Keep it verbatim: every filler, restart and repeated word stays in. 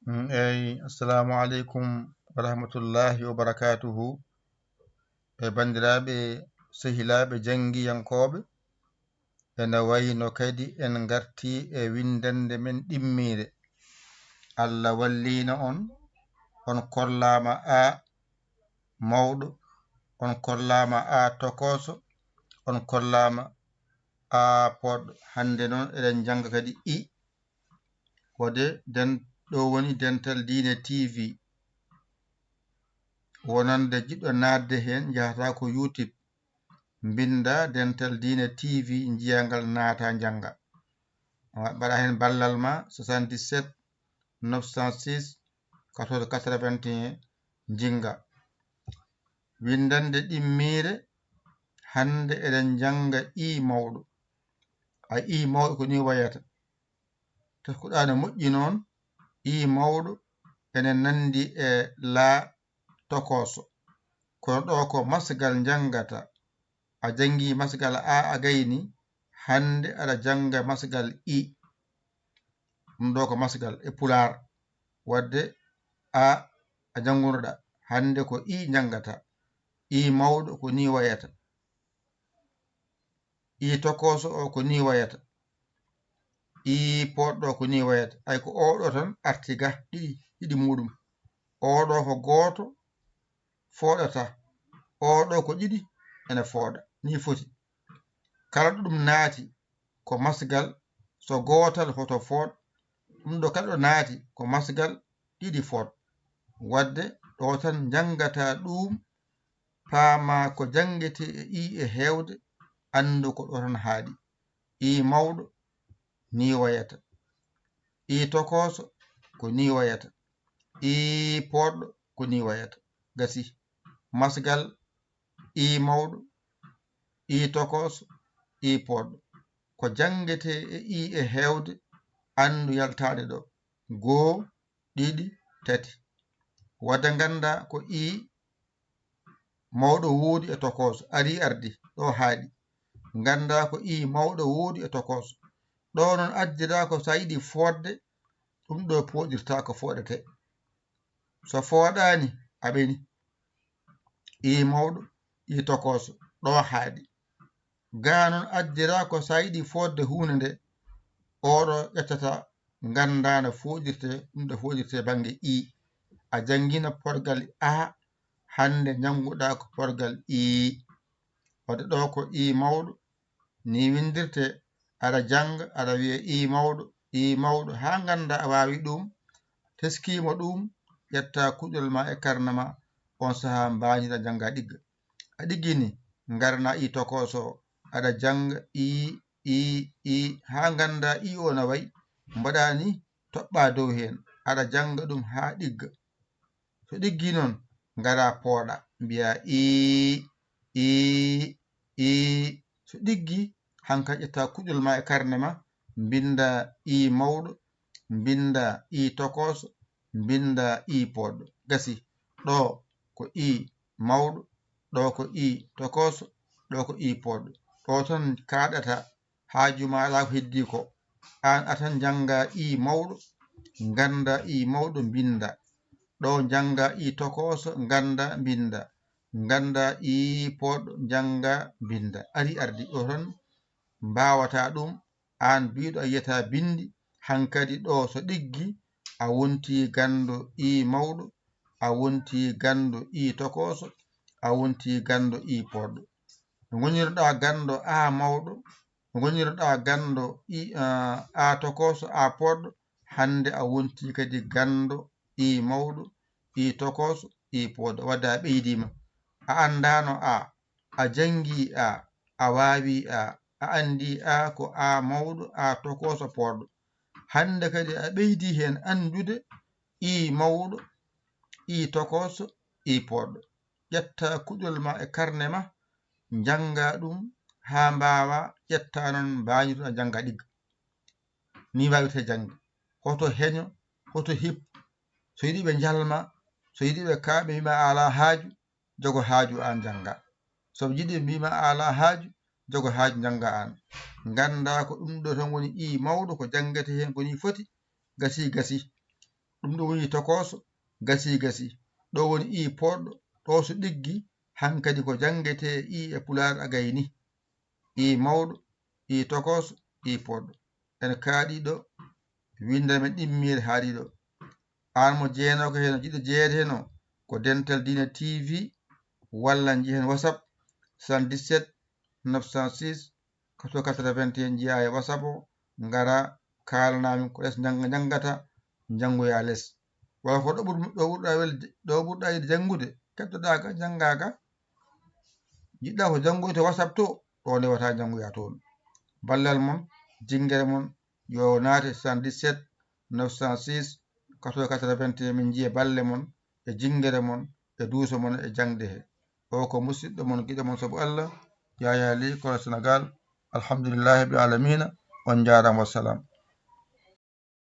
Mm, eyi, assalamu aleykum wa rahmatullahi wa barakatuhu. E banndiraaɓe, sehilaaɓe janngiyankooɓe, ene wayno kadi en ngartii e winndannde men ɗimmiire. Allah walliino on, on kollaama A mawɗo, on kollaama A tokooso, on kollaama A poɗɗo. Hannde noon eɗen njannga kadi I. Wode den, ɗo woni Dental Diine T V. Wonande jiɗɗo naatde heen, njahata ko YouTube, mbinnda Dental Diine T V, njiya ngal, naata, njannga. Mbaɗa heen ballal ma, soixante-dix-sept, neuf cent six, quatorze quatre-vingt-un, njinnga. Winndannde ɗimmiire, hannde eɗen njannga I mawɗo. A I mawɗo ko ni wayata. Teskuɗaa no moƴƴi noon, I mawɗo ene nanndi e La tokooso. Kono ɗo ko masgal njanngata. A janngi masgal A, a gayni, hannde aɗa jannga masgal I. Ɗum ɗo ko masgal e Pulaar. Wadde A, a janngunoɗaa, hannde ko I njanngata. I mawɗo ko ni wayata. I tokooso o ko ni wayata. I poɗɗo o ko ni wayata. Ay ko oɗo tan arti ga ɗiɗi, ɗiɗi muɗum. Oɗo ko gooto fooɗata. Oɗo ko ɗiɗi ene fooɗa. Ni foti. Kala ɗo ɗum naati ko masgal, so gootal hoto fooɗ. Ɗum ɗo kala ɗo naati ko masgal ɗiɗi fooɗ. Wadde ɗo tan njanngata ɗum, paama ko janngete e I e heewde, anndu ko ɗo tan haaɗi. I mawɗo ni wayata. I tokooso ko ni wayata. I poɗɗo ko ni wayata. Gasi. Masgal I mawɗo, I tokooso, I poɗɗo. Ko janngete e I e heewde, anndu yaltaade ɗo. Goo, ɗiɗi, tati. Wadde ngannda ko I mawɗo woodi e tokooso, ari ardi, ɗo haaɗi. Ngannda ko I mawɗo woodi e tokooso. Ɗo noon addira ko so a yiɗi fooɗde, ɗum ɗo fooɗirta ko fooɗete. So fooɗaani, a ɓeni. I mawɗo, I tokooso, ɗo haaɗi. Gaa noon addira ko so a yiɗi fooɗde huunde nde, oɗo ƴettata ngannda no fooɗirte, ɗum ɗo fooɗirte bannge I. A janngina porgal A, hannde njannguɗaa ko porgal I. Wadde ɗo ko I mawɗo, ni winndirte, aɗa jannga, aɗa wiya I mawɗo, I mawɗo, haa ngannda a waawi ɗum, teskiima ɗum, ƴetta kuɗol ma e karne ma, on sahaa mbaañira njannga ɗigga. A ɗiggini, ngarna I tokooso, aɗa jannga I, I, I, haa ngannda I o no wayi, mbaɗa ni, toɓɓa dow heen, aɗa jannga ɗum haa ɗigga. So ɗiggi noon, ngara pooɗa, mbiya I, I, I. So ɗiggi, hanka ƴetta kuɗol ma e karne ma, mbinnda I mawɗo, mbinnda I tokooso, mbinnda I pooɗɗo. Gasi, ɗo ko I mawɗo, ɗo ko I tokooso, ɗo ko I pooɗɗo. Ɗo tan kaaɗata haaju ma alaa ko heddii ko. Aan a tan njannga I mawɗo, ngannda I mawɗo, mbinnda. Ɗo njannga I tokooso, ngannda, mbinnda. Ngannda I pooɗɗo, njannga, mbinnda. Ari ardi ɗo tan, mbaawata ɗum, aan biyɗo a yiyata binndi, hankadi ɗo so ɗiggi, a wonti ganndo I mawɗo, a wonti ganndo I tokooso, a wonti ganndo I pooɗɗo. No ngonirɗa ganndo A mawɗo, no ngonirɗa ganndo I, ah, A tokooso, A pooɗɗo, hannde a wonti kadi ganndo I mawɗo, I tokooso, I pooɗɗo. Wadde a ɓeydiima. A anndaano A, a janngi A, a waawi A, a anndi A ko A mawɗo, A tokooso, pooɗɗo. Hannde kadi a ɓeydi heen anndude I mawɗo, I tokooso, I pooɗɗo. Ƴetta kuɗol ma e karne ma, njannga ɗum haa mbaawa ƴetta noon mbaañitu a jannga ɗigga. Ni waawirte jannge. Hoto heño, hoto hippu. So yiɗi ɓe njalma, so yiɗi ɓe kaa ɓe mbiima a alaa haaju, jogo haaju aan njannga. So ɓe njiɗi ɓe mbiima a alaa haaju, jogo haaju njannga aan. Ngannda ko ɗum ɗo tan woni I mawɗo ko janngete heen ko ni foti, gasi, gasi. Ɗum ɗo woni tokooso, gasii gasii. Ɗo woni ii poɗɗo, ɗo so ɗiggi, hankadi ko janngetee ii e pulaar a gayni. Ii mawɗo, ii tokooso, ii poɗɗo. En kaaɗii ɗo, winnda men ɗimmiire haaɗii ɗo. Aan mo jeenooka heen, jiɗɗo jeyeede heen o, ko Dental Diine T V, walla njehen WhatsApp, soixante-dix-sept neuf cent six quatre-vingt-quatre-vingt-un, njiyaa e WhatsApp o, ngara kaalanaa min ko les njannga-, njanngata, njanngoyaa les. Walla ko ɗo ɓur-, ɗo ɓurɗaa welde, ɗo ɓurɗaa yiɗde janngude, keddoɗaa ka, njanngaa ka, jiɗɗaa ko janngoy to WhatsApp to, ɗo ndewata njanngoyaa toon. Ballal mon, jinngere mon, yo naate soixante-dix-sept neuf cent six quatre-vingt-quatre-vingt-un, min njiya balle mon, e jinngere mon, e duuso mon, e jaŋde he. O ko musidɗo mon, giɗo mon sabu Allah, Yaya Ly, kono Sénégal. Alhamdulillahi rabbil alamina. On njaaraama, wassalam.